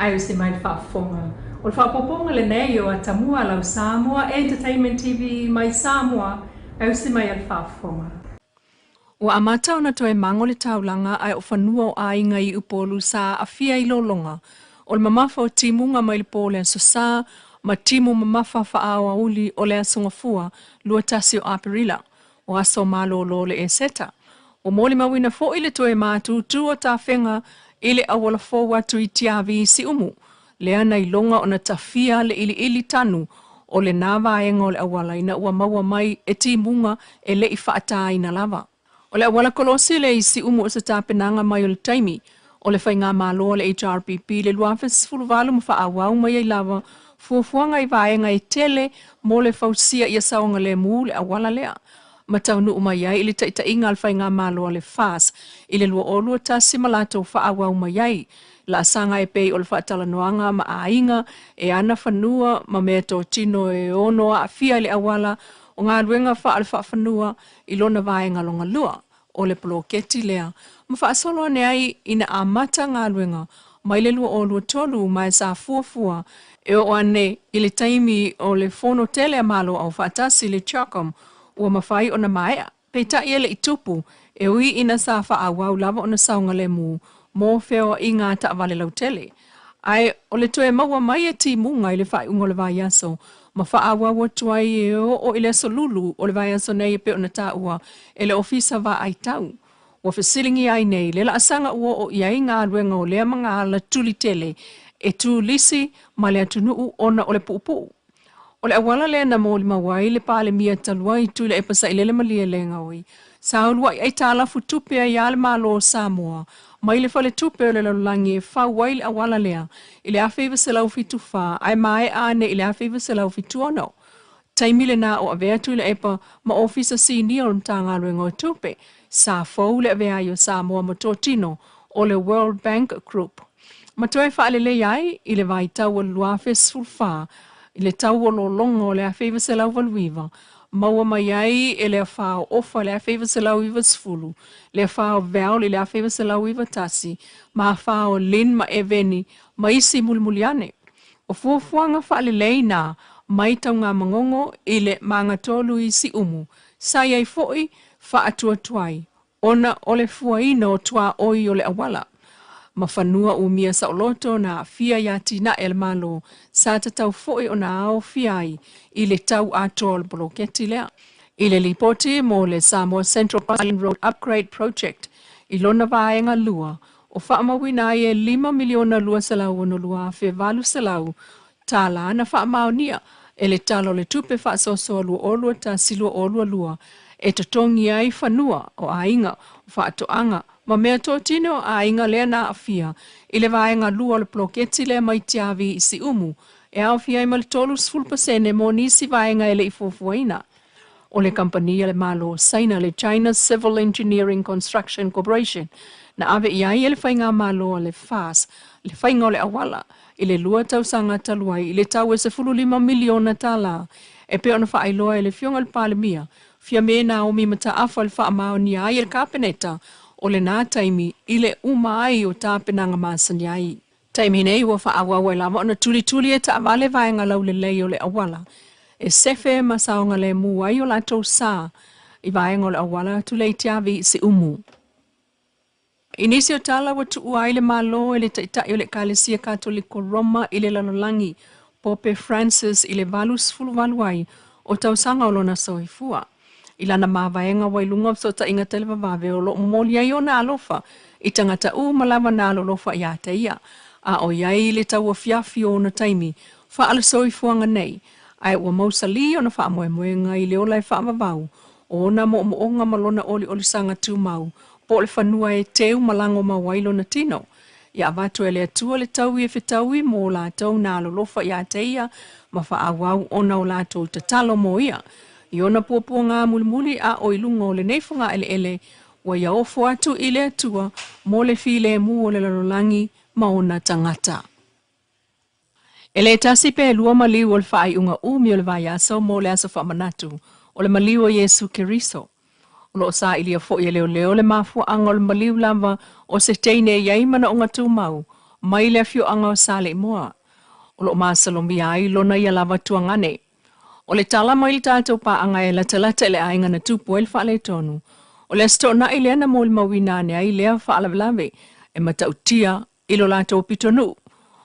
Ae usi mai le faafofoga. O le faaopoopoga lenei o Atamua a lau Samoa Entertainment TV mai Samoa, ae usi mai a le faafofoga. Ua amata ona toe mago le taulaga ae o fanua o aiga i Upolu sa aafia i lologa o le mamafa o timuga mai le po o le Aso Sa ma timu mamafa faaaoauli o le Aso Gafua 21 o Aperila, o aso malolo o le Eseta. Ua molimauina foi le toe matutu o tafega i le auala fou atu i Tiavi i Siumu, lea na iloga ona tafia le iliili tanu o lena vaega o le auala ina ua maua mai e timuga e le i faataina lava. O le auala kolosi lea i Siumu o se tapenaga mai o le taimi o le faigamalo a le HRPP i le 2018 ma faaauau mai ai lava fuafuaga i vaega e tele mo le fausia ia saogalemu le auala lea, ma taunuu mai ai i le taitaiga a le faigamalo a le FAS i le 2021 ma latou faaauau mai ai laasaga e pei o le faatalanoaga ma aiga e ana fanua ma meatotino e ono aafia i le auala o galuega faale-faafanua i lona vaega longalua o le poloketi lea, ma faasolo ane ai ina amata galuega mai le 2023 ma e sa fuafua e oo ane i le taimi o le Fono tele a Malo Aufaatasi le CHOGM ua mafai ona maea. Peitai e le i tupu, e ui ina sa faaauau lava ona saogalemu mo feoaiga a taavale lautele. Ae o le toe maua mai e timuga i le faaiuga o le vaiaso ma faaauau atu ai e oo i le aso Lulu o le vaiaso nei e pei ona taua e le Ofisa Vaai Tau. Ua fesiligia ai nei le laasaga ua oo i ai galuega o lea magaala tuli tele e tulisi ma le atunuu ona o le puupuu. O le auala lea na molimau ai le Palemia talu ai Tuilaepa Sailele Malielegaoi, sa uluai aitalafu tupe ai a le Malo o Samoa mai le Faletupe o le Lalolagi e fau ai le auala lea i le 1974 ae maea ane i le 1976. Taimi lena o avea Tuilaepa ma Ofisa Sinia o le Matagaluega o Tupe, sa fou le avea ai o Samoa ma totino o le World Bank Group. Ma toe faaleleia ai i le vaitau o le 2014 i le tau o lologa o le 1989, maua mai ai e le afa o Ofa i le 1990, le afa o Val i le 1991, ma afa o Lin ma Eveni ma isi mulimuli ane. O fuafuaga faalelei na mai Taugamagogo i le magatolu i Siumu, sa i ai foi faatuatuai ona o le fuaina o tuaoi o le auala ma fanua umia saoloto na aafia i atinae a le Malo sa tatau foi ona aofia ai i le tau atoa o le poloketi lea. I le lipoti mo le Samoa Central Island Road Upgrade Project i lona vaega lua, o faamauina ai e $5,262,800 tala na faamaonia e le Tala o le Tupe Faasoasoa 2021/2022 e totogi ai fanua o aiga, o faatoaga ma meatotino o aiga lea na aafia i le vaega lua o le poloketi lea mai Tiavi i Siumu, e aofia ai ma le 30% mo nisi vaega e le i fuafuaina. O le kamupani a le Malo o Saina, le China Civil Engineering Construction Corporation, na ave i ai e le faigamalo a le FAS le faiga o le auala i le lua tausaga talu ai i le tau e $15 miliona tala, e pei ona faailoa e le Afioga i le Palemia Fiame Naomi Mataafa le faamaonia ai e le Kapeneta o lena taimi i le uma ai o tapenaga masani ai. Taimi nei ua faaauau ai lava ona tulituli e taavale vaega laulelei o le auala e sefe ma saogalemu ai o latou sa i vaega o le auala tulei Tiavi i Siumu. I nisi o tala ua tuua ai le Malo e le Taitai o le Ekalesia Katoliko Roma i le lalolagi, Pope Francis i le 88 ai o tausaga o lona soifua. I lana mavaega ua i luga o fesootaiga televavave o lo o momoli ai ona alofa i tagata uma lava na alolofa iā te ia, a o i ai i le tauafiafi o ona taimi faale-soifuaga nei, ae ua mausalī ona faamoemoega i le ola e faavavau o ona moomooga ma lona oliolisaga tumau po o le fanua e teu ma lago mau ai lona tino. Ia avatu e le Atua le taui e fetaui mo latou na alolofa iā te ia ma faaauau ona o latou tatalo mo ia. I ona puapuaga mulimuli a o i luga o lenei fogaeleele ua ia ofo atu i le Atua mo le filemu o le lalolagi ma ona tagata. E le tasi pe lua maliu o le faaiuga umi o le vaiaso mo le aso faamanatu o le maliu o Iesu Keriso. O lo o sailia foi e leoleo le mafuaaga o le maliu lava o se teine e i ai manaoga tumau mai le afioaga o Saleimoa. O lo o masalomia ai lona ia lava tuagane. O le tala mai le tatou paaga e latalata i le aiga na tupu ai le faaletonu, o le Aso Toonai lea na molimauina ane ai lea faalavelave e matautia i lo latou pitonuu.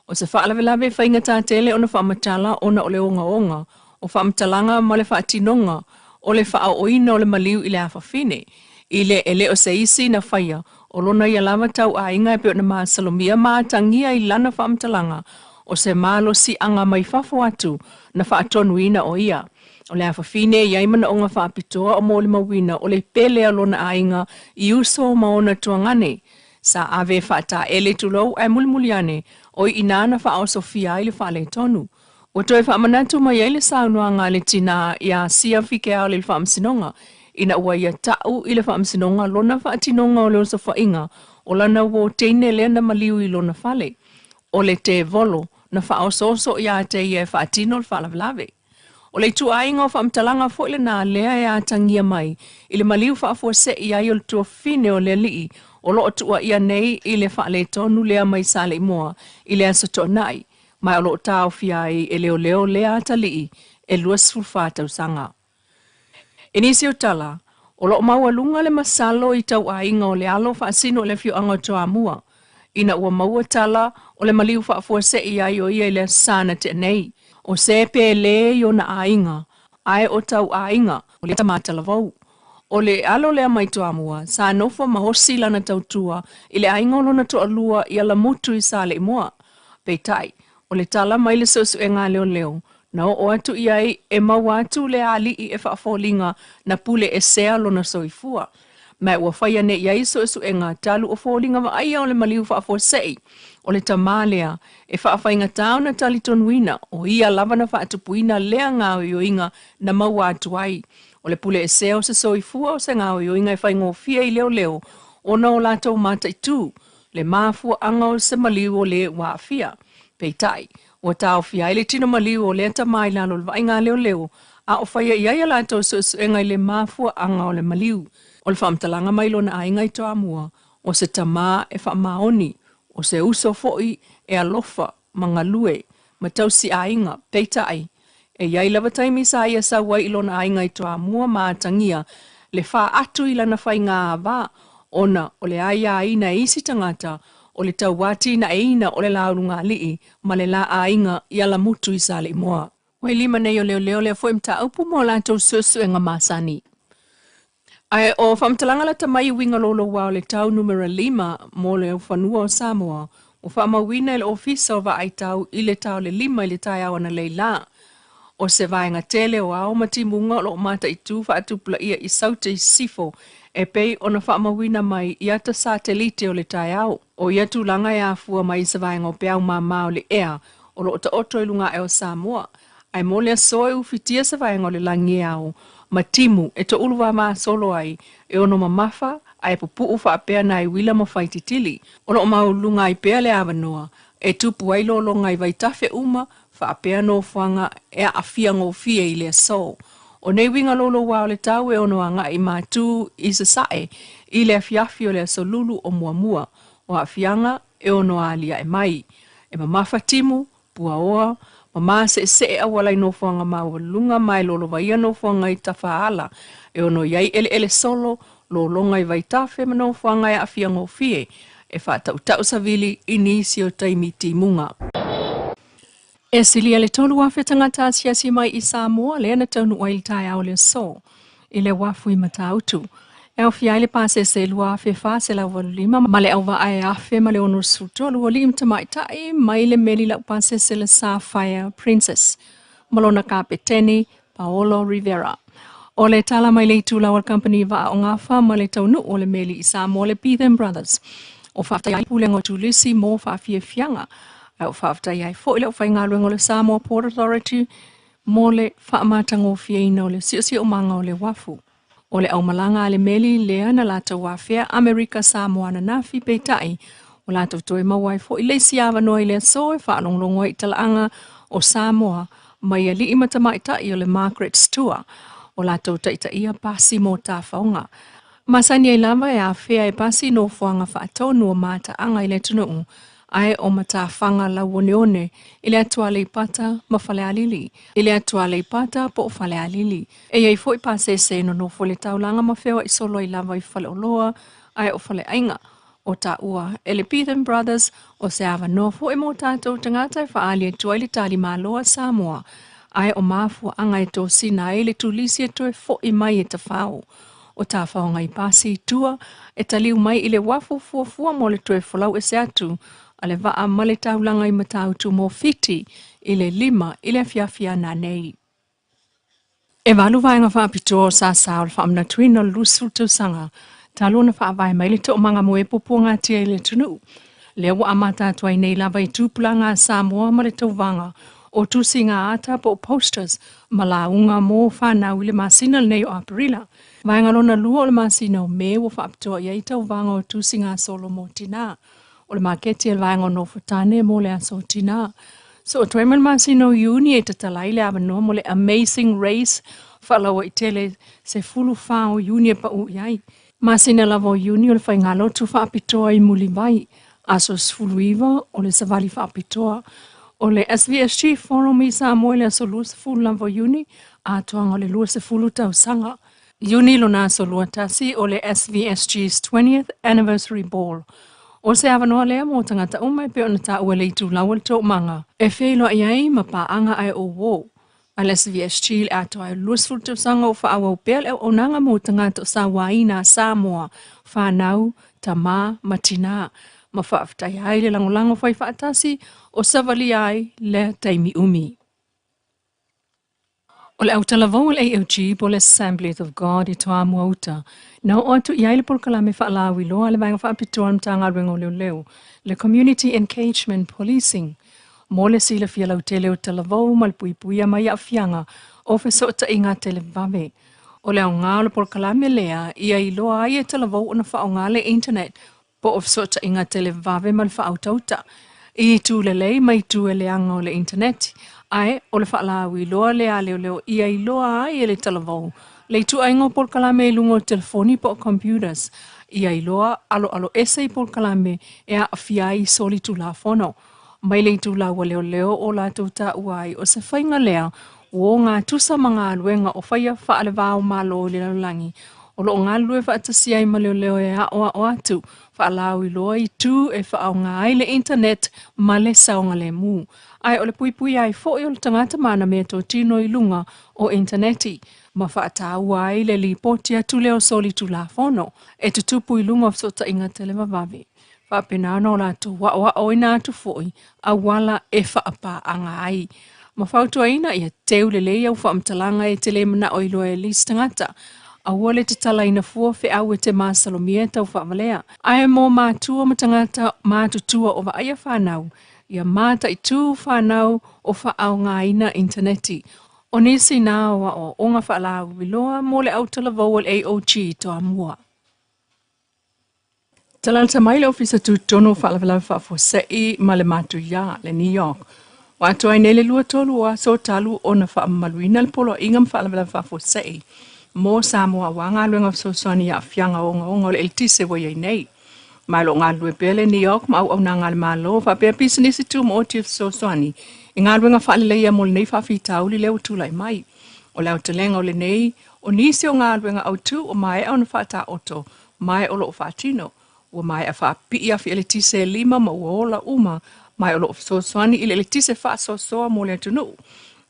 O se faalavelave e faigata tele ona faamatala ona o le ogaoga o faamatalaga ma le faatinoga o le faaooina o le maliu i le afafine, i le e le o se isi na faia o lona ia lava tauaiga e pei ona masalomia ma atagia i lana faamatalaga o se malosiaga mai fafo atu na faatonuina o ia. O le afafine e i ai manaoga faapitoa o molimauina o le pele a lona aiga i uso ma ona tuagane. Sa ave e faataele tulou ae mulimuli ane o i inā na faaosofia ai le faaletonu. Ua toe faamanatu mai ai le saunoaga a le tinā iā Sia Fikeaole i le Faamasinoga ina ua ia ta'u i le Faamasinoga lona faatinoga o le osofaiga o lana uō teine lea na maliu i lona fale. O le tevolo na faaosooso iā te ia e faatino le faalavelave. O le ituaiga o faamatalaga foi lenā lea e atagia mai i le maliu faafuasei ai o le tuafafine o le alii o lo o tuuaia nei i le faaletonu lea mai Saleimoa i le Aso Toonai, ma o lo o taofia ai e leoleo lea atalii e 24 tausaga. I nisi o tala, o lo o maualuga le masalo i tauaiga o le alo faasino i le afioaga o Toamua, ina ua maua tala o le maliu faafuasei ai o ia i le Aso Sa na tea nei. O se pele i ona aiga, ae o tauaiga o le tama talavou. O le alo lea mai Toamua, sa nofo ma hosi lana tautua i le aiga o lona toalua i Alamutu i Saleimoa. Peitai, o le tala mai le suesuega a leoleo, na oo atu i ai e maua atu le alii e faafoliga na pule esea lona soifua. Ma ua faia nei i ai suesuega talu o foliga vaaia o le maliu faafuasei o le tamā lea e faafaigatā ona talitonuina o ia lava na faatupuina lea gaoioiga na maua atu ai. O le pule esea o se soifua o se gaoioiga e faigofie i leoleo ona o latou mataitū le mafuaaga o se maliu o lē ua aafia. Peitai, ua taofia ai le tino maliu o lea tamā i lalo o le vaaiga a leoleo a o faia i ai a latou suesuega i le mafuaaga o le maliu. O le faamatalaga mai lona aiga i Toamua, o se tamā e faamaoni, o se uso foi e alofa ma galue ma tausi aiga, peitai, e i ai lava taimi sa ia sau ai i lona aiga i Toamua ma atagia le faatu i lana faiga ava ona o le aiaina e isi tagata o le tauatinaeina o le laulugalii ma le la aiga i Alamutu i Saleimoa. Ua i lima nei o leoleo lea foi mataupu mo latou suesuega masani. Ae o faamatalaga lata mai i uiga louloua o le tau numera lima mo le aufanua o Samoa ua faamauina e le Ofisa o Vaai Tau i le ta o le 5 i le taeao analeila la. O se vaega tele o ao ma timuga o lo o mataitū faatupulaia i Saute i Sisifo e pei ona faamauina mai i ata satelite o le taeao. O ia tulaga e afua mai i se vaega o peau māmā o le ea o lo o taoto i luga ae o Samoa, ae mo le aso e ufitia se vaega o le lagi e ao ma timu e toʻulu vamasolo ai e ono mamafa ae pupuʻu faapea nai uila ma faititili. O lo o maualuluga ai pea le avanoa e tupu ai lologa i vaitafe uma faapea nofoaga e aafia gofie i le aso. O nei uiga louloua o le tau e ono agai matū i Sasae i le afiafi o le Aso Lulu o muamua o aafiaga e ono aliae mai. E mamafa timu, puaoa, ma maseesee auala i nofoaga maualuluga ma e lolovaia nofoaga i tafaala e ono i ai eleele solo, lologa i vaitafe ma nofoaga e aafia gofie e faatautau savili i nisi o taimi timuga. E silia le 3,000 tagata asiasi mai i Samoa lea na taunuu ai i le taeao o le aso i le uafu i Matautu. E aofia ai le pasese 2,485 ma le auvaa e 1,063 o alii ma tamaitai mai le meli laupasese le Sapphire Princess ma lona kapeteni Paolo Rivera. O le tala mai le itulau a le kamupani vaa o Gafa ma le taunuu o le meli i Samoa le Beetham Brothers. O faafetai ai Pulega o Turisi mo faafiafiaga, ae o faafetai ai foi le aufaigaluega o le Samoa Port Authority mo le faamatagofieina o le siosiomaga o le uafu. O le aumalaga a le meli lea na latou afea Amerika Samoa ananafi, peitai, ua latou toe maua ai foi le isi avanoa i le aso e faalogologo ai i talaaga o Samoa mai alii ma tamaitai o le Margaret's Tour, o latou taitaia pasi mo tafaoga. Masani ai lava e afea e pasi nofoaga faatonu o mataaga i le atunuu. Ae o matafaga lauoneone i le atu Aleipata ma Falealili, i le atu Aleipata po o Falealili. E i ai foi pasese e nonofo i le taulaga ma feoai solo ai lava i faleoloa ae o faleaiga. O taua e le Beaton Brothers o se avanoa foi mo tatou tagata e faaali atu ai le talimalo a Samoa ae o mafuaaga e tosina ai le turisi e toe foi mai e tafao. O tafaoga i pasi i tua e taliu mai i le uafu fuafua mo le toe folau ese atu a le vaa ma le taulaga i Matautu mo Fiti i le 5 i le afiafi a nanei. E 8 vaega faapitoa o sasa o le faamanatuina o le 20 tausaga talu ona faavae mai le toomaga mo e puapuagatia i le atunuu. Lea ua amata atu ai nei lava i tupulaga a Samoa ma le tauvaga o tusiga ata po o posters ma lauga mo fanau i le masina lenei o Aperila. Vaega lona 2 o le masina o Me ua faapitoa i ai tauvaga o tusiga solo mo tina. O le maketi e le vaega o Nofotane mo le aso tina. So o toe mai le masina o Iuni e tatalai le avanoa mo le Amazing Race faalaua i tele 14 o Iuni e pau i ai. Masina lava o Iuni o le faigalotu faapitoa i Mulivai, aso 19 o le savali faapitoa. O le SVSG Forum i Samoa i le aso 20 lava o Iuni, atoaga o le 20 tausaga. Iuni lona aso 21 o le SVSG's 20th Anniversary Ball. O se avanoa lea mo tagata uma e pei ona taua le itulau o le toomaga. E feiloai ai ma paaga ae o uō. A le SVSG le atoa ai 20 tausaga o faaauau pea le auaunaga mo tagata o sauaina a Samoa, fanau, tamā ma tinā, ma faafetai ai le lagolago fai faatasi o savalia ai lea taimi umi. O le autalavou o le AOG po o le Assemblies of God i Toamua Uta, na oo atu i ai le polokalame faalauiloa a le Vaega Faapitoa a le Matagaluega o Leoleo, le Community Engagement Policing, mo le silafia lautele o talavou ma le puipuia mai aafiaga o fesootaiga televave. O le aoga o le polokalame lea ia iloa ai e talavou ona faaaoga le internet po o fesootaiga televave ma le faautauta i itu lelei ma itu e leaga o le internet, ae o le faalauiloa lea a leoleo ia iloa ai e le talavou le ituaiga o polokalame i luga o telefoni po o computers, ia iloa aloalo ese i polokalame e aafia ai i solitulafono. Mai le itulau a leoleo o latou taua ai o se faiga lea ua ogatusa ma galuega o faia faalevao malo i le lalolagi o loo galulue faatasi ai ma leoleo e aoao atu faalauiloa itu e faaaoga ai le internet ma le saogalemu. Ae o le puipui ai foi o le tagata ma ana meatotino i luga o intaneti ma faataua ai le lipoti atu lea o solitulafono e tutupu i luga o fesootaiga televavave. Faapena ona o latou aoaoina atu foi auala e faapaaga ai. Ma fautuaina ia teu lelei au faamatalaga e te le manao iloa e le isi tagata. Aua le tatalaina fua feau e te masalomia e tau faavalea. Ae mo matua ma tagata matutua o vaaia fanau, ia mataitu fanau o faaaogaina intaneti. O nisi na o aoaoga faalauiloa mo le autalavou o le AOG Toamua. Talalata mai le Ofisa Tutotonu o Faalavelave Faafuasei ma le Matuia, le New York. Ua atoa ai nei le 23 o aso talu ona faamamaluina le Poloaiga ma Faalavelave Faafuasei mo Samoa aua galuega fesoasoani i aafiaga ogaoga o le eletise ua i ai nei. Ma o lo o galulue pea le New York ma auaunaga a le Malo faapea pisinisi tumaoti e fesoasoani i galuega faaleleia mo lenei faafitauli lea ua tulai mai. O le aotelega o lenei o nisi o galuega autu ua maea ona faataoto ma o lo o faatino. Ua maea faapipii afi eletise e 5 ma ua ola uma, ma o lo o fesoasoani i le eletise faasoasoa mo le atunuu.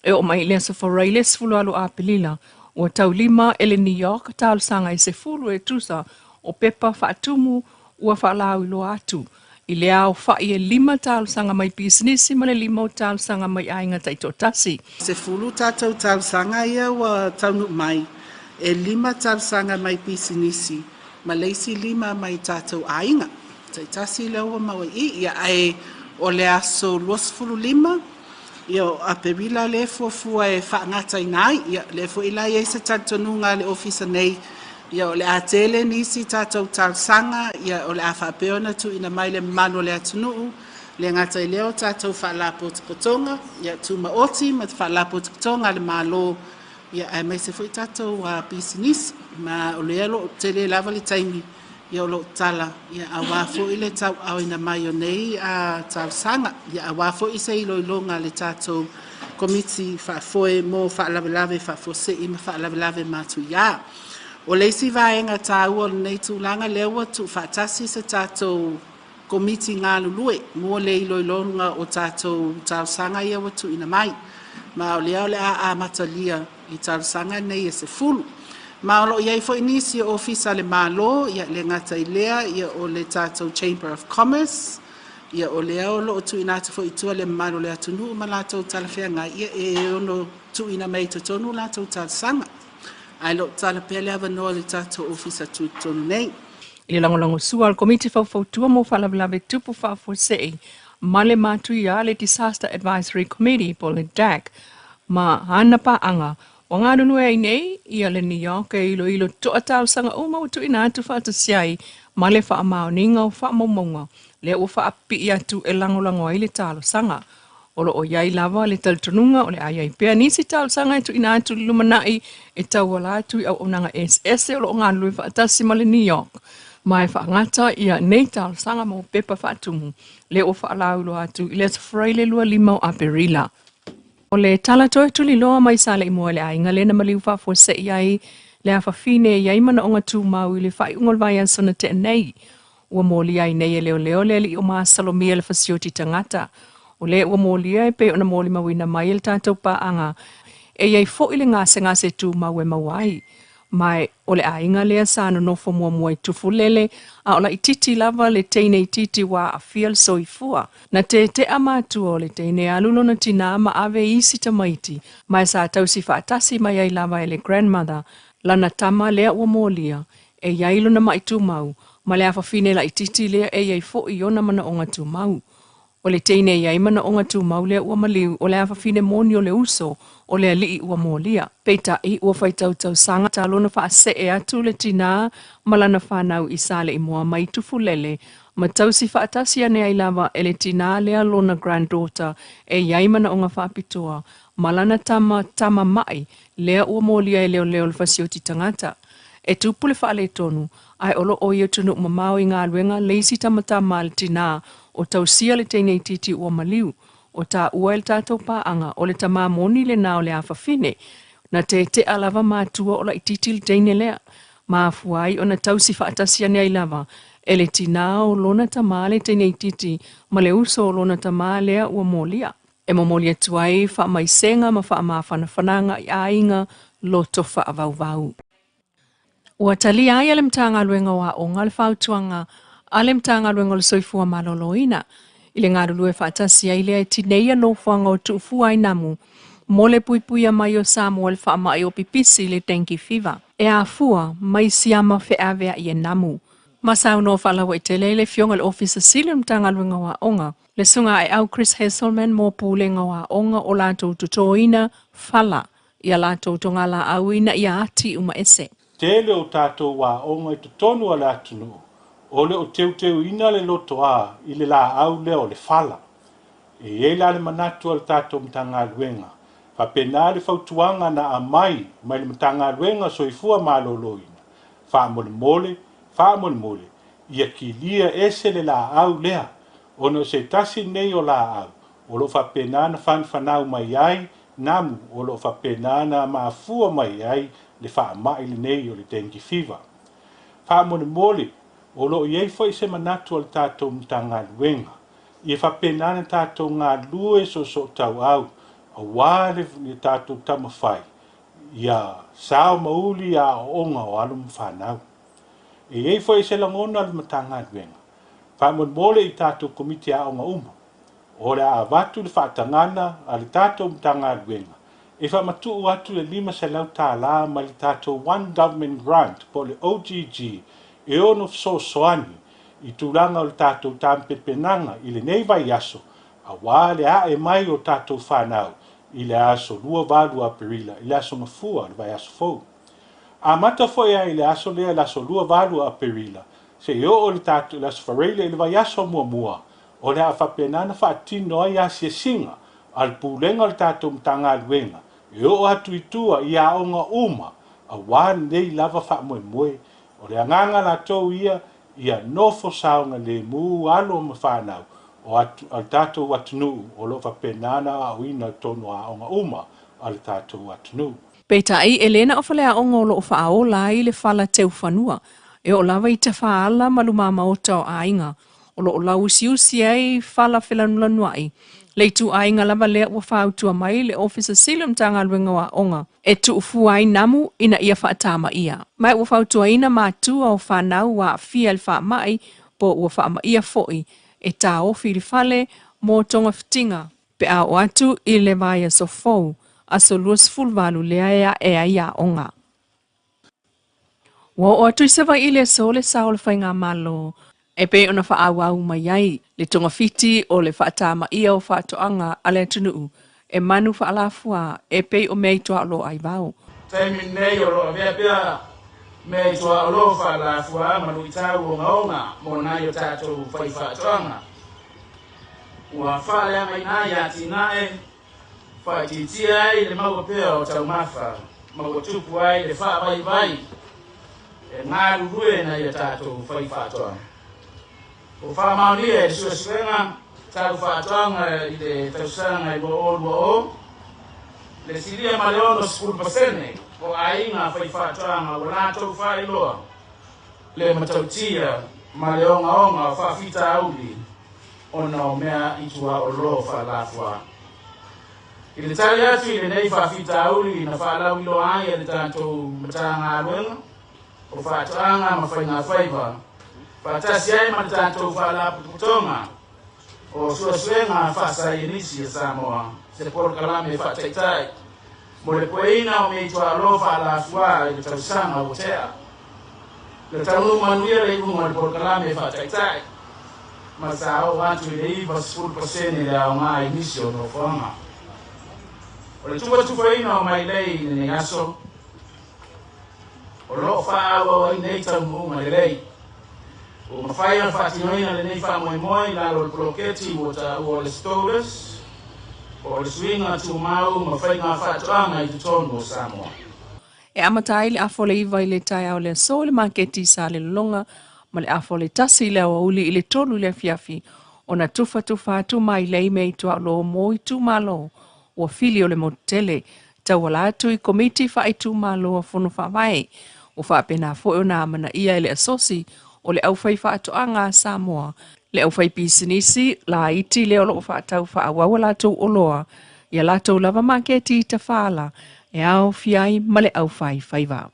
E oo mai i le aso Faraile le 18 o Aperila, ua taulima e le New York talosaga e 10 e tusa o pepa faatumu ua faalauiloa atu. I le aofai e 5 talosaga mai pisinisi ma le 5 o talosaga mai aiga taitoatasi. 10 tatou talosaga ia ua taunuu mai, e 5 talosaga mai pisinisi ma le isi 5 mai tatou aiga. Taitasi lea ua maua i i, ia ae o le aso 25, ia o Aperila le fuafua e faagataina ai, ia le foi la i ai se talitonuga a le ofisa nei, ia o le a tele nisi tatou talosaga, ia o le a faapea ona tuuina mai le mamalu o le atunuu, le gata i lea o tatou faalapotopotoga, ia tumaoti ma faalapotopotoga a le Malo, ia aemaise foi tatou pisinisi, ma o lea o lo o tele lava le taimi ia o lo o tala ia aua foi le tauaaoina mai o nei talosaga ia aua foi se iloiloga a le tatou Komiti Faafoe mo Faalavelave Faafuasei ma Faalavelave Matuia. O le isi vaega taua o lenei tulaga lea ua tuufaatasi se tatou Komiti galulue mo le iloiloga o tatou talosaga ia ua tuuina mai. Ma o lea o le a amatalia i talosaga nei e 10. Ma o lo o i ai foi nisi o ofisa o le Malo, ia le gata i lea ia o le tatou Chamber of Commerce, ia o lea o lo o tuuina atu foi i tua le mamalu o le atunuu ma latou talafeagai, ia e ono tuuina mai i totonu latou talosaga. Ae lo o tala pea le avanoa i le tatou ofisa tutotonu nei. I le lagolagosua a le Komiti Faufautua mo Faalavelave Tupu Faafuasei ma le Matuia le Disaster Advisory Committee po o le DAC ma ana paaga ua galulue ai nei ia le NEOC e iloilo totoa talosaga uma ua tuuina atu faatasi ai ma le faamaoniga o faamaumauga lea ua faapipii atu e lagolago ai le talosaga. O lo o i ai lava le talitonuga o le a i ai pea nisi talosaga e tuuina atu i le lumanai e tauala atu i auaunaga eseese o lo o galulue faatasi ma le NEOC ma e faagata ia nei talosaga mo pepa faatumu lea ua faalauiloa atu i le Aso Faraile 25 o Aperila. O le tala toe tuliloa mai Saleimoa i le aiga lea na maliu faafuasei ai le afafine e i ai manaoga tumau i le faaiuga o le vaiaso na tea nei. Ua molia ai nei e leoleo le alii o masalomia le fasioti tagata. O le ua molia e pei ona molimauina mai e le tatou paaga e i ai foi le gasegase tumau e maua ai. Ma o le aiga lea sa nonofo muamua i Tufulele, a o laitiiti lava le teine itiiti ua aafia le soifua. Na tetea matua o le teine alu lona tinā ma ave i isi tamaiti, ma e sa tausi faatasi mai ai lava e le grandmother lana tama lea ua molia, e i ai lona mai tumau, ma le afafine laitiiti lea e i ai foi ona manaoga tumau. O le teine e i ai manaoga tumau lea ua maliu, o le afafine moni o le uso o le alii ua molia. Peitai, ua faitau tausaga talu ona faasee atu le tinā ma lana fanau i Saleimoa mai Tufulele, ma tausi faatasi ane ai lava e le tinā lea lona granddaughter e i ai manaoga faapitoa, ma lana tama tama mai lea ua molia e leoleo le fasioti tagata. E tupu le faaletonu, ae o lo o i atunuu mamao i galuega le isi tamatama a le tinā o tausia le teine itiiti ua maliu. O taua e le tatou paaga, o le tamā moni lenā o le afafine. Na tetea lava matua o laitiiti le teine lea. Mafua ai ona tausi faatasi ane ai lava e le tinā o lona tamā le teine itiiti ma le uso o lona tamā lea ua molia. E momoli atu ai faamaisega ma faamafanafanaga i aiga loto faavauvau. Ua talia ai e le Matagaluega o Aoga le fautuaga a le Matagaluega o le Soifua Maloloina i le galulue faatasi ai lea e tineia nofoaga o tuufua ai namu mo le puipuia mai o Samoa i le faamai o pipisi le dengue fever e afua mai siama feaveai e namu. Ma saunoa faalauaitele ai le Afioga i le Ofisa Sili o le Matagaluega o Aoga, le Susuga Aeau Chris Hazelman mo Pulega o Aoga o latou totoina fala ia latou togalaau ina ia ati uma ese. Tele o tatou aoga i totonu o le atunuu o le o teuteuina le lotoa i le laau lea o le fala. E i ai la le manatu a le tatou Matagaluega, faapena le fautuaga na aumai mai le Matagaluega o Soifua Maloloina, faamolemole, faamolemole, ia kilia ese le laau lea, ona o se tasi lenei o laau o lo o faapena ona fanafanau mai ai namu o lo o faapena ona mafua mai ai le faamai lenei o le dengue fever. Faamolemole, o lo o i ai foi se manatu a le tatou Matagaluega, ia faapena ona tatou galulue soosootauau aua le tatou taumafai ia sao ma uli aoaoga o alo ma fanau. E i ai foi se lagona a le Matagaluega, faamolemole i tatou Komiti Aoga uma, o le a avatu le faatagana a le tatou Matagaluega e faamatuu atu le $500 mai le tatou One Government Grant po o le OGG e ono fesoasoani i tulaga o le tatou tapenapenaga i lenei vaiaso aua le ae mai o tatou fanau i le aso 28 Aperila i le aso Gafua o le vaiaso fou. Amata foi ai i le aso lea le aso 28 Aperila seia oo i le tatou le aso Faraile i le vaiaso muamua o le a faapena ona faatino ai asiasiga a le Pulega o le tatou Matagaluega e oo atu i tua i aoga uma aua lenei lava faamoemoe. O le agaga latou ia Ia nofo saogalemu alo ma fanau o le tatou atunuu o lo o faapena ona aoaoina i totonu o aoga uma a le tatou atunuu. Peitai, e le na o faleaoga o lo o faaola ai le fala teufanua, e oo lava i tafaala ma lumamaota o aiga o lo o lauusiusi ai fala felanulanuai. Le ituaiga lava lea ua fautua mai le Ofisa Sili o le Matagaluega o Aoga e tuufua ai namu ina ia faatamaia. Ma ua fautuaina matua o fanau ua aafia i le faamai po ua faamaia foi e taofi i le fale mo togafitiga pe a oo atu i le vaiaso fou, aso 28 lea e ae ai aoga. Ua oo atu i Savaii i le aso le sao o le Faigamalo e pei ona faaauau mai ai le togafiti o le faatamaia o faatoaga a le atunuu e manu faalafua e pei o mea i tuaolo aivao. Taimi lenei o lo o avea pea mea i tuaolo faalafua ma luitau ogaoga mo nai o tatou faifaatoaga. Ua faaleagaina ai atinae, faaitiitia ai le maua pea o taumafa, ma ua tupu ai le faavaivai e galulue nai a tatou faifaatoaga. Ua faamaonia e le suesuega tau faatoaga i le tausaga i 2020, le silia ma le 60% o aiga faifaatoaga ua latou faailoa le matautia ma le ogaoga o faafitauli ona o mea i tuaolo faalafua. I le tali atu i lenei faafitauli na faalauiloa ai e le tatou Matagaluega o Faatoaga ma Faigafaiva, faatasi ai ma le tatou Faalapotopotoga o Suesuega Faasaienisi a Samoa, se polokalame faataitai mo le pueina o mea i tuaolo faalafua i le tausaga ua tea. Na taunuu manuia le iuga o le polokalame faataitai, ma sa oo atu i le 90% le aoga i nisi o nofoaga. O le tufatufaina o mailei i lenei aso, o lo o faaauau ai nei taunuuga lelei. Ua mafai ona faatinoina lenei faamoemoe i lalo o le poloketi ua taua o le STOLAS, po o le suiga tumau ma faiga faatoaga i totonu o Samoa. E amata ai le afa o le 9 i le taeao o le aso i le maketi i Salelologa ma le afa o le 1 i le aoauli i le 3 i le afiafi ona tufatufa atu mailei mea i tuaolo mo itumalo ua fili o le motu tele tauala atu i Komiti Faaitumalo a Fono Faavae. Ua faapena foi ona amanaia e le Asosi o le Aufaifaatoaga a Samoa le aufaipisinisi laiti lea o lo o faatau faaauau a latou oloa i a latou lava maketi i Tafala e aofia ai ma le aufaifaiva.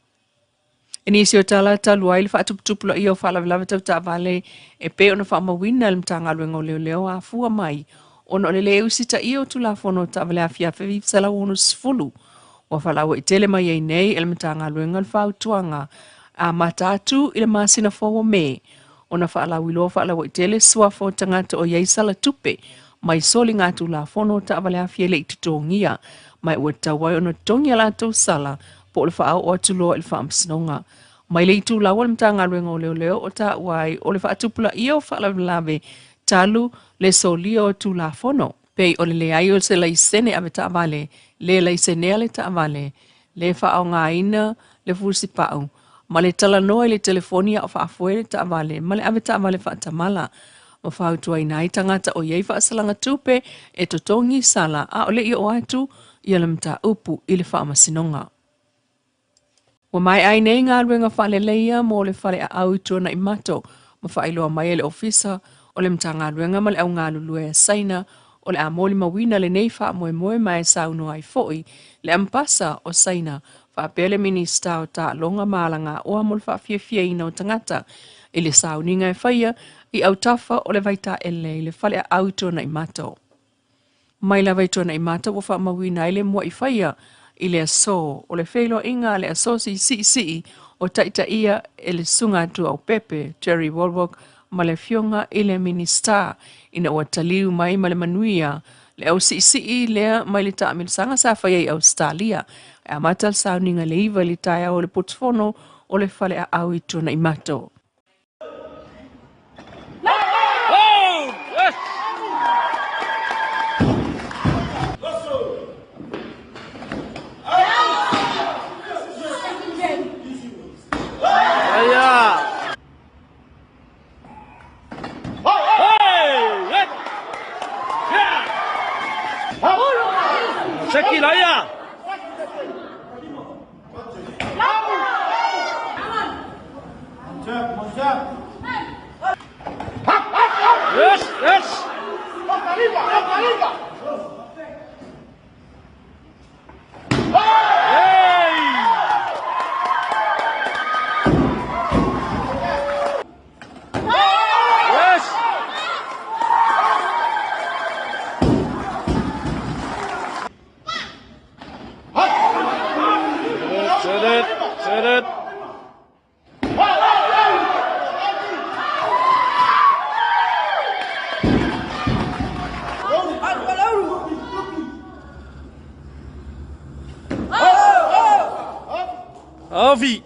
I nisi o tala talu ai le faatuputupulaia o faalavelave tau taavale e pei ona faamauina e le Matagaluega o Leoleo afua mai ona o le le usitaia o Tulafono o Taavale Afiafi 960, ua faalauaitele mai ai nei e le Matagaluega le fautuaga amata atu i le masina fou o Me ona faalauiloa faalauaitele suafa o tagata o i ai sala tupe mai soliga Tulafono o taavale afi e le i totogia, ma ua tatau ai ona totogi a latou sala po o le faaoo atu loa i le faamasinoga. Mai le itulau a le Matagaluega o Leoleo o taua ai o le faatupulaia o faalavelave talu le solia o Tulafono, pei o le leai o se laisene ave taavale, le laisenea le taavale, le faaaogaina le fusipau, ma le talanoa i le telefoni a o faafoe le taavale ma le ave taavale faatamala, ma fautuaina ai tagata o i ai faasalaga tupe e totogi sala a o le i oo atu ia le mataupu i le faamasinoga. Ua maea ai nei galuega faaleleia mo le faleaau i Tuanaimato ma faailoa mai e le Ofisa o le Matagaluega ma le augalulue a Saina o le a molimauina lenei faamoemoe ma e saunoa ai foi le Ambasa o Saina faapea le Minisita o Taaloga ma Alagaoa mo le faafiafiaina o tagata i le sauniga e faia i autafa o le vaitaele i le faleaau i Tuanaimato. Mai lava i Tuanaimato ua faamauina ai le mua'i faia i le aso o le feiloaiga a le Asosi Siisii o taitaia e le Susuga Tuaopepe Jerry Wallwork ma le Afioga i le Minisita ina ua taliu mai ma le manuia le ausiisii lea mai le taamilosaga sa faia i Ausetalia. E amata le sauniga i le 9 i le taeao o le potufono o le faleaau i Tuanaimato. Seki laia. Yes, yes. Yes. Set it, set it. Avi.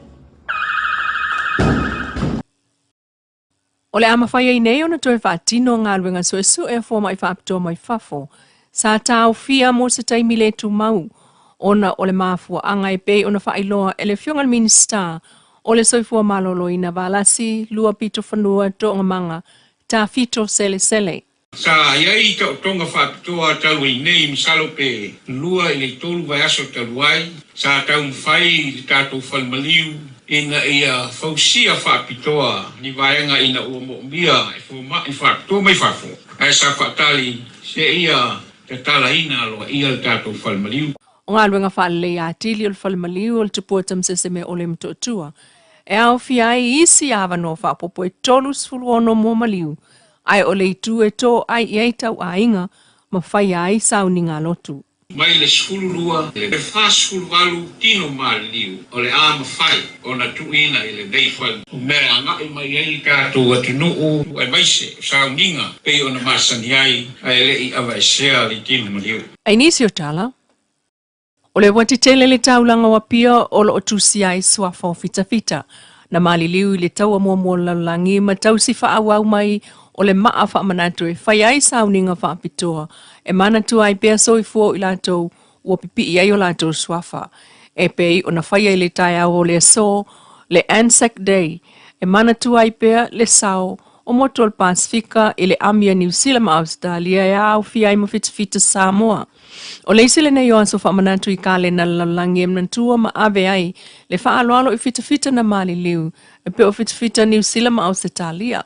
O le a mafai ai nei ona toe faatino galuega suesue a fomai faapitoa mai fafo sa taofia mo se taimi le tumau ona o le mafuaaga e pei ona faailoa e le Afioga i le Minisita o le Soifua Maloloina Valasi Luapitofanua Toogamaga Tafito Selesele. Sa i ai taotoga faapitoa talu ai nei, masalo pe 2 i le 3 vaiaso talu ai, sa taumafai i le tatou falemaliu ina ia fausia faapitoa ni vaega ina ua moomia e fomai faapitoa mai fafo, ae sa faatali seia tatalaina aloaia le tatou falemaliu. O galuega faaleleia atili o le falemaliu o le Tupua Tamasese o le Motootua e aofia ai isi avanoa faaopoopo e 36 mo maliu, ae o le itu e toai i ai tauaiga ma faia ai sauniga lotu. Mai le 12 i le 48 tino maliliu o le a mafai ona tuuina i lenei fale. O mea e agai mai ai le tatou atunuu aemaise o sauniga pei ona masani ai ae le'i avaesea le tino maliu. Ai nisi o tala, o le uati tele le taulaga o Apia o loo tusia ai suafa o Fitafita, na maliliu i le taua muamua o le lalolagi ma tausi faaauau mai o le maa faamanatu e fai ai sauniga faapitoa e manatua ai pea soifua o i latou ua pipii ai o latou suafa. E pei ona faia i le taeao o le aso, le Anzac Day, e manatua ai pea le sao o motu o le Pasefika i le ami a Niu Sila ma Ausetalia e aofia ai ma Fitafita Samoa. O le isi lenei o aso faamanatu i kalena le lalolagi e manatua ma ave ai le faaaloalo i fitafita na maliliu e pei o fitafita Niu Sila ma Ausetalia.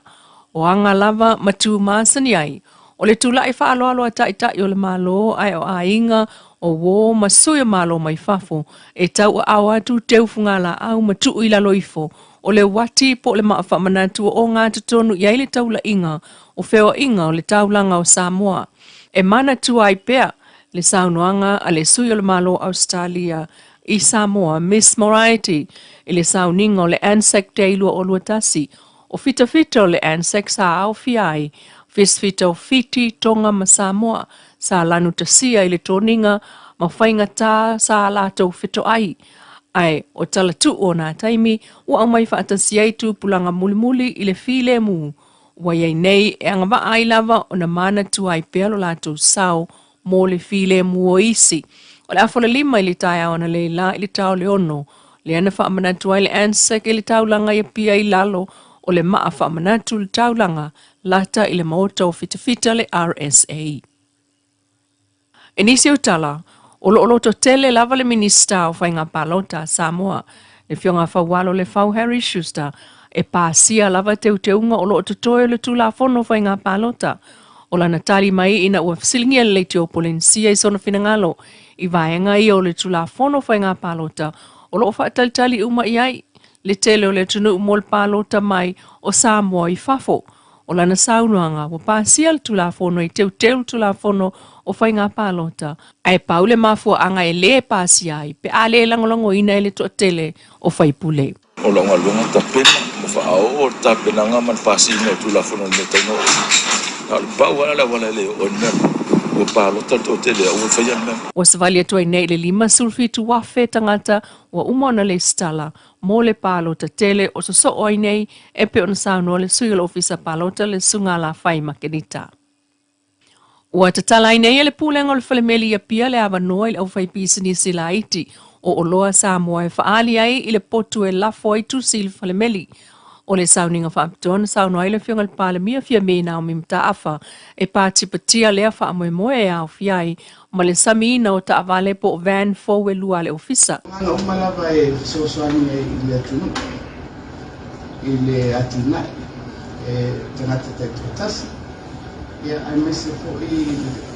O aga lava ma tu masani ai o le tula'i faaaloalo a ta'ita'i o le Malo ae o aiga o uō ma sui o Malo mai fafo e tauaao atu teufugalāau ma tuu i lalo ifo o le uati po o le maa faamanatu o ogatotonu i ai le taula'iga o feoa'iga o le taulaga o Samoa e manatua ai pea le saunoaga a le sui o le Malo Ausetalia i Samoa, Miss Moriarty, i le sauniga o le Anzac Day 2021. O fitafita o le Anzac sa aofia ai fitafita o Fiti, Tonga ma Samoa sa lanutasia i le toniga ma faigatā sa latou fetoai, ae o talatuu o nā taimi ua aumai faatasi ai tupulaga mulimuli i le filemu ua i ai nei e agavaa ai lava ona manatua ai pea lo latou sao mo le filemu o isi. O le afa o le 5 i le taeao analeila i le tao o le 6, lea na faamanatu ai le Anzac i le taulaga i Apia i lalo o le maa faamanatu le taulaga lata i le maota o Fitafita le RSA. E nisi o tala, o loo loto tele lava le Minisita o Faiga Palota a Samoa, le Afioga Faualo Lefau Harry Schuster, e pasia lava teuteuga o loo totoe o le Tulafono o Faiga Palota. O lana tali mai ina ua fesiligia le leitio Polenisia i sona finagalo i vaega ia o le Tulafono o Faiga Palota o loo faatalitali uma i ai le tele o le atunuu mo le palota mai o Samoa i fafo. O lana saunoaga, ua pasia le Tulafono e teuteu le Tulafono o Faiga Palota, ae pau le mafuaaga e lē pasia ai pe a lē lagolagoina e le toatele o faipule. O lau galuega tapena ma faaoo le tapenaga ma le pasiga o Tulafono i le mea e tatau ona oo i ai. Na o le pau lava le auala e le oo ai le mea lena, ua palota le toatele e aua le faia le mea lena. Ua savali atu ai nei i le 57,000 tagata ua uma ona lesitala mo le palota tele o sosoo ai nei e pei ona saunoa le sui o le Ofisa Palota le Susuga Alafai Makenita. Ua tatala ai nei e le Pulega o le Falemeli i Apia le avanoa i le aufaipisinisi laiti o oloa Samoa e faaali ai i le potu e lafo ai tusi i le falemeli. O le sauniga faapitoa na saunoa ai le Afioga i le Palemia Fiame Naomi Mataafa e patipatia lea faamoemoe e aofia ai ma le samiina o taavale po o van fou e lua a le Ofisa. Agaga uma lava e fesoasoani ai i le atunuu i le atinae e tagata taitoatasi, ia aemaise foi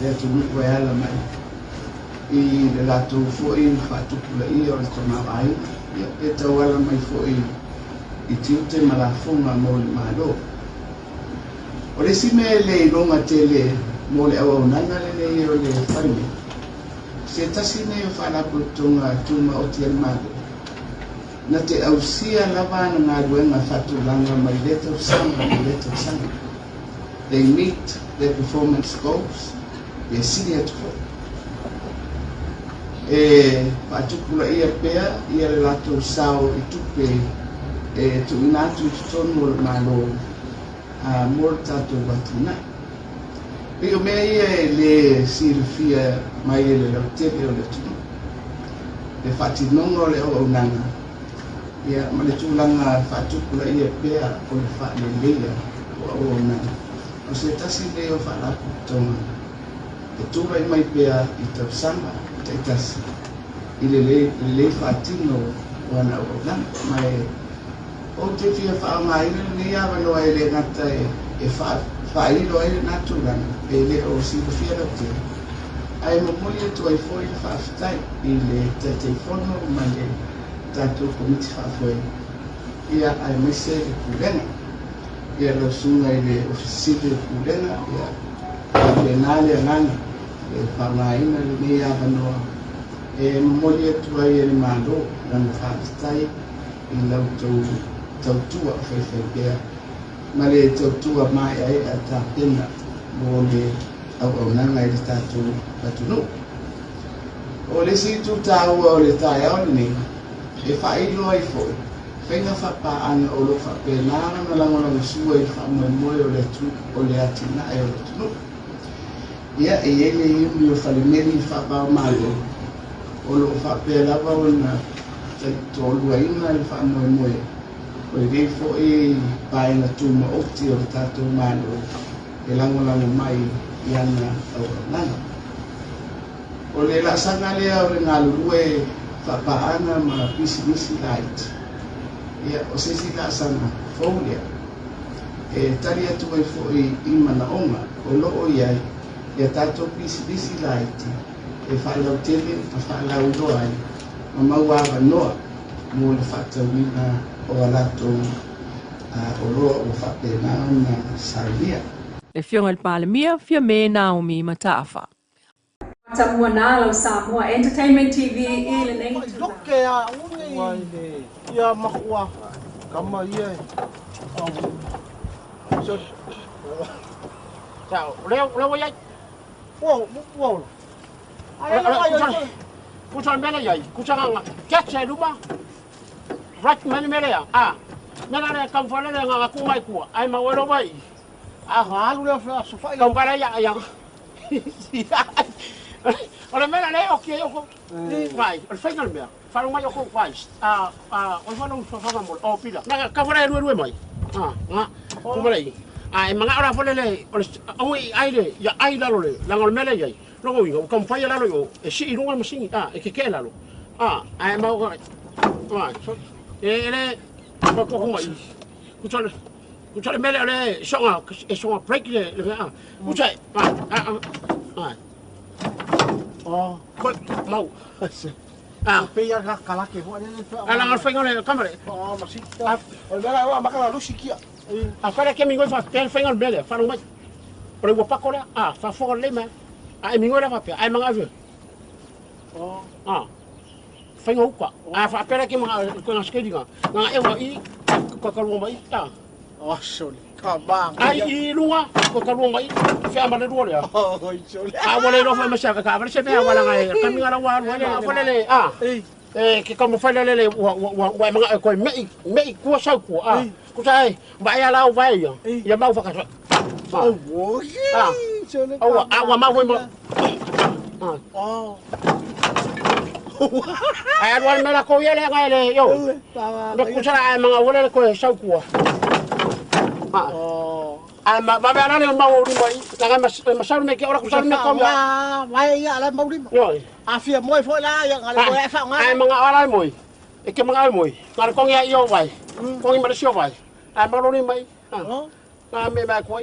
le atunuu e ala mai i le latou foi faatupulaia o le tamaoaiga, ia e tauala mai foi i tiute ma lafoga mo le Malo. O le isi mea e le iloga tele mo le auaunaga lenei o le falemeli, se tasi nei o faalapotopotoga tumaoti a le Malo, na te ausia lava ana galuega faatulaga mai lea tausaga i lea tausaga. They meet their performance goals, pe sili atu foi. E faatupulaia pea ia le latou sao i tupe e tuuina atu i totonu o le Malo mo le tatou atinae. Pei o mea ia e le silafia mai e le lautele o le atunuu, le faatinoga o le auaunaga ia ma le tulaga faatupulaia pea o le faaleleia o auaunaga. O se tasi lenei o faalapotopotoga e tulai mai pea i tausaga taitasi i le lelei faatino o ana auaunaga. Ma e ou te fia faaaogaina lenei avanoa e le gata e faailo ai lena tulaga e le o silafia lautele, ae momoli atu ai foi le faafetai i le Taitaifono ma le tatou Komiti Faafoe, ia aemaise le Pulega, ia lau susuga i le Ofisa Sili o Pulega, ia faapena le agaga e faaaogaina lenei avanoa e momoli atu ai e le Malo lana faafetai i la outou tautua faifaipea ma le tautua maeaea tapena mo le auaunaga i le tatou atunuu. O le isi itu taua o le taeao lenei, e faailo ai foi faiga faapaaga o lo o faapena ona lagolagosua i le faamoemoe o le atinae o le atunuu. Ia, e i ai le iuli o falemeli faava-o-Malo o lo o faapea lava ona taitoaluaina le faamoemoe o lenei foi vaega tumaoti o le tatou Malo e lagolago mai i ana auaunaga. O le laasaga lea o le galulue faapaaga ma pisinisi laiti, ia, o se isi laasaga fou lea e tali atu ai foi i manaoga o lo o i ai ia tatou pisinisi laiti e faalautele ma faalauiloa ai ma maua avanoa mo le faatauina o a latou oloa ua faapena ona saunia. Le Afioga i le Palemia, Fiame Naomi Mataafa. Matamua nā lau Samoa Entertainment TV i lenei itula. Ai ma va ala le mau o lima i la ma ma salu me ke ora ku salu me ko ma vai ia ala mau lima. A fia moi foi la ia ngale ko e fa nga. Ai manga ala moi. E ke manga moi. Ngale ko ngia i o vai. Ko ngi ma sio vai. Ai ma lo lima i. Ha. Me ma ko.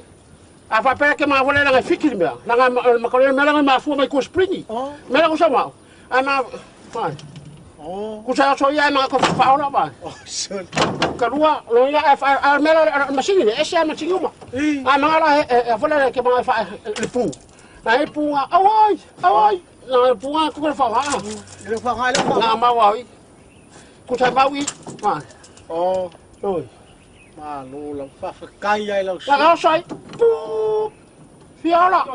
A fa pe ke ma vole la fikiri me. La ma ko le me la ma fu mai ko springi. Me la ko sa ma. Ai ma vai. Ku sa so ia ma ko fa ora vai. Ka lua lo ia a me la masini e se masini uma. A ma la e vole ke ma fa le pu. La e pu a oi oi. La pu a ku fa ha. Le fa ga le fa. La ma wa i. Ku sa ma wi. Ma. Oh. Oi. Ma lo la fa fa kai ai la. La sai. Pu. Fiala.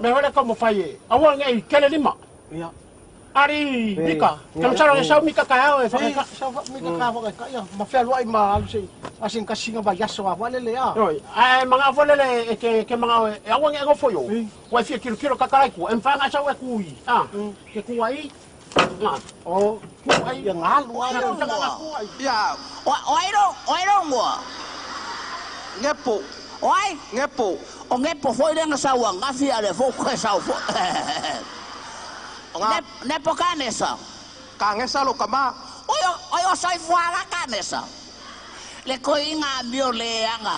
Me vole como fai. A wa ngai kele lima. Ia. Ari mika. Kama salo e sau mika ka au e whakaka. Sau mika ka whakaka ia. Ma whea ai ma alu se asin kasinga ba yaso a wale le a. Oi, ai manga wale e ke manga e awa nge ngofo yo. Wai fia kilo kilo kakarai ku. Em whanga sau e kui. Ah, ke kuai. Ah. Oh, kuai. Ia ngalu ai. Ia. Oi ro, oi ro ngo. Ngepo. Oi? Ngepo. O ngepo foi le ngasa wa ngafi ale fo ko sau fo. Ne po kanesa. Kangesa lo kama. Oi oi o sai fuara kanesa. Le koi nga mio le anga.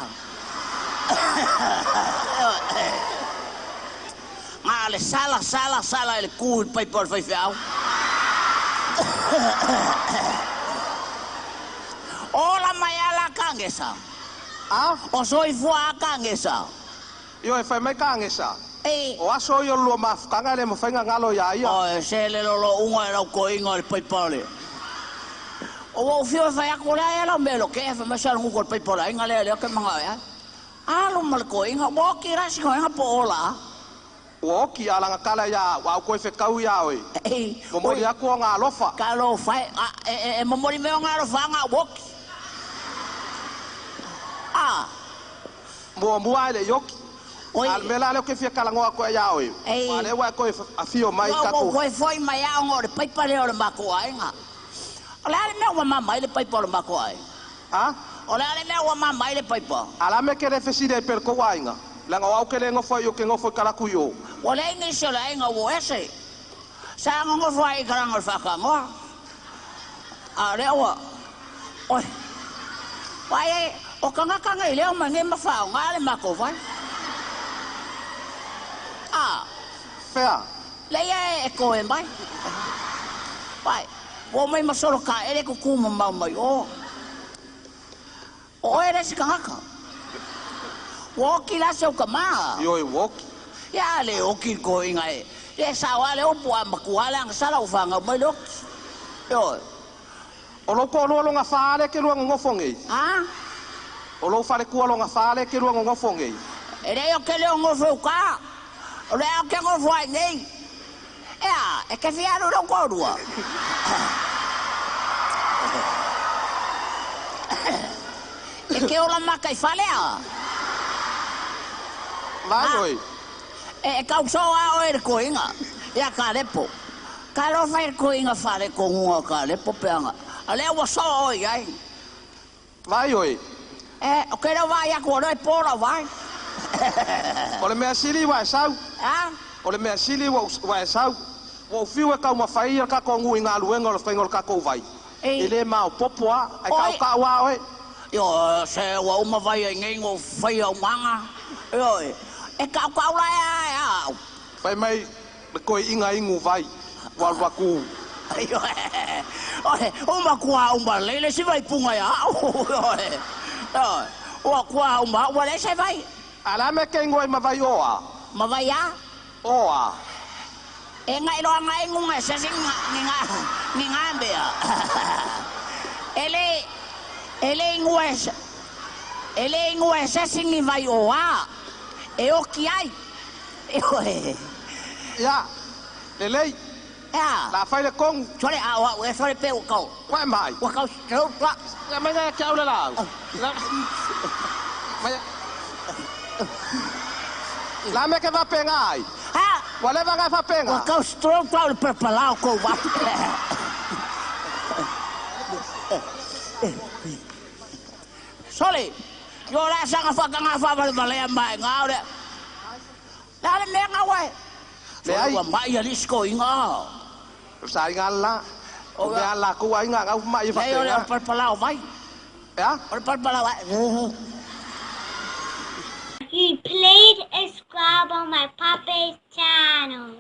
Nga le sala sala sala le ku pai por fai fiau. Ola mai ala kangesa. Ah, o soi fuara kangesa. Io e fai mai kangesa. Ei. O aso i o lua mafukanga le mawhainga ngalo ia ia. O, se le lolo unga e lau koinga le paipale. O wau fio whai ako lea e lau melo ke e whamasa lungu ko le paipale inga lea lea ke manga ea. Alo ma le koinga, woki rasi koinga po ola. Woki alanga kala ia, wau koe whekau ia oe. Ei. Momori aku o ngā alofa. Ka alofa, e momori me o ngā alofa ngā woki. Ah. Mua mua e le yoki. Oi. Al mela le ke fia kalangoa koe ia oe. Ei. Wa le wa koe a fio mai kako. Wa koe foi mai a ngo le paipa le o le mako ai nga. O le ale mea ua mamai le paipa o le mako ai. Ha? O le ale mea ua mamai le paipa. Ala me ke le fesile per ko wainga. Langa wau ke le ngofo yo ke ngofo kalaku yo. Wa le ingi se le inga wo ese. Sa ngofo ai karanga whakangoa. A le ua. Oi. Wai e, o kangakanga i leo mai nge mawhao ngā le mako vai. Ah. Fea. Le ia e koe mai. Vai. Wo mai masolo ka ele ku kuma mau mai o. O ere si kangaka. Woki la seu ka maa. Ioi woki. Ia le oki ko inga e. Le sa wa le opu a makua le anga sala u whanga mai le oki. Ioi. O lo ko lo longa whaale ke lua ngongofo ngei. Ha? O lo whale kua longa whaale ke lua ngongofo ngei. E le o ke leo ngofo uka. O le au ke ngofo ai nei. Ea, e ke fiaru rau kōrua. E ke ola maka i whalea. Vai oi. E kau so a oe le koinga. Ia ka lepo. Ka lo whai le koinga whale ko ngunga ka lepo peanga. A lea ua so oi ai. Vai oi. E, o ke rau vai aku o roi pōra vai. O le mea sili wa e sau. Ha? O le mea sili wa e sau. Wa u fiu e kau mawhai ia kako ngu i ngā luenga o le whainga o le kako vai. E le mao popo a, ai kau kau a oe. Io, se ua uma vai ai ngei ngō whai au manga. Io, e kau kau la e au. Whai mai, me koe inga ingu vai, wa ku. Io, oe, uma kua uma lele si vai punga ia au. Io, ua kua uma, ua le se vai. Ala me ke ngoi ma vai oa. Ma vai a? Oa. E ngai roa ngai ngunga se si ni ngā mea. Ele ingua se si ni vai oa. E oki ai. Ia, le lei. Ia. La whai le kongu. Sore a oa, e sore pe o kau. Wai mai. Ua kau, kau, kau. Ia mai ngai kia ule lau. Mai. La me ke vapenga ai. Ha? Ua leva ngai vapenga. Ua kau stroke au le pepalau kou wa. Sole. Yo la saga whakanga whawalevalea mai ngā o le. La le mea ngā wai. Leai. Ua mai a lisko i ngā. Sa inga la. O mea la ku ai ngā ngau mai Nei o le whatenga. palpalau vai. Ea? O le palpalau vai. He played a scrub on my papa's channel.